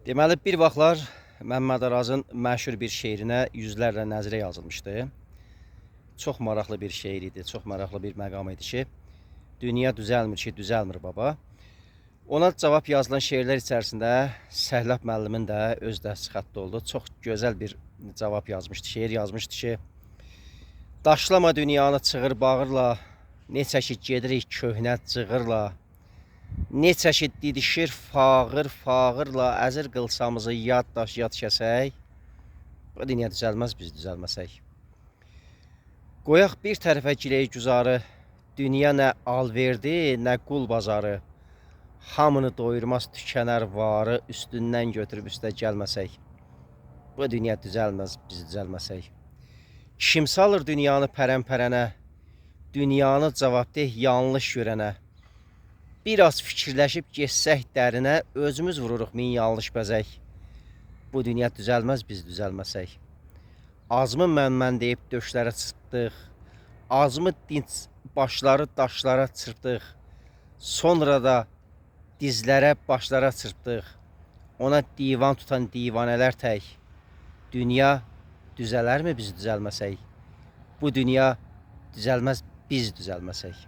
Deməli, bir vaxtlar Məmməd Arazın məşhur bir şeirinə yüzlərlə nəzrə yazılmışdı. Çox maraqlı bir şeir idi, çox maraqlı bir məqam idi ki, dünya düzəlmir ki, düzəlmir baba. Ona cavab yazılan şeirlər içərisində Səhlab müəllimin də öz dəst xətti oldu. Çox gözəl bir cavab yazmışdı, şeir yazmışdı ki, daşlama dünyanı çığır bağırla, neçə ki gedirik köhnə cığırla, neçə ki didişir fağır fağırla, əzir qılsamızı yad daş yad kəsək, bu dünya düzəlməz biz düzəlməsək. Qoyaq bir tərəfə gileyi güzarı, dünya nə alverdi, nə qul bazarı. Hamını doyurmaz tükənər varı, üstündən götürüb üstə gəlməsək. Bu dünya düzəlməz biz düzəlməsək. Kim salır dünyanı pərən-pərənə, dünyanı cavabdeh yanlış görənə. Biraz fikirləşib getsək dərinə, özümüz vururuq min yanlış bəzək. Bu dünya düzəlməz biz düzəlməsək. Azmı mən-mən deyib döşlərə çırpdıq, azmı dinc başları daşlara çırpdıq. Sonra da dizlərə, başlara çırpdıq. Ona divan tutan divanələr tək. Dünya düzələrmi biz düzəlməsək? Bu dünya düzəlməz biz düzəlməsək.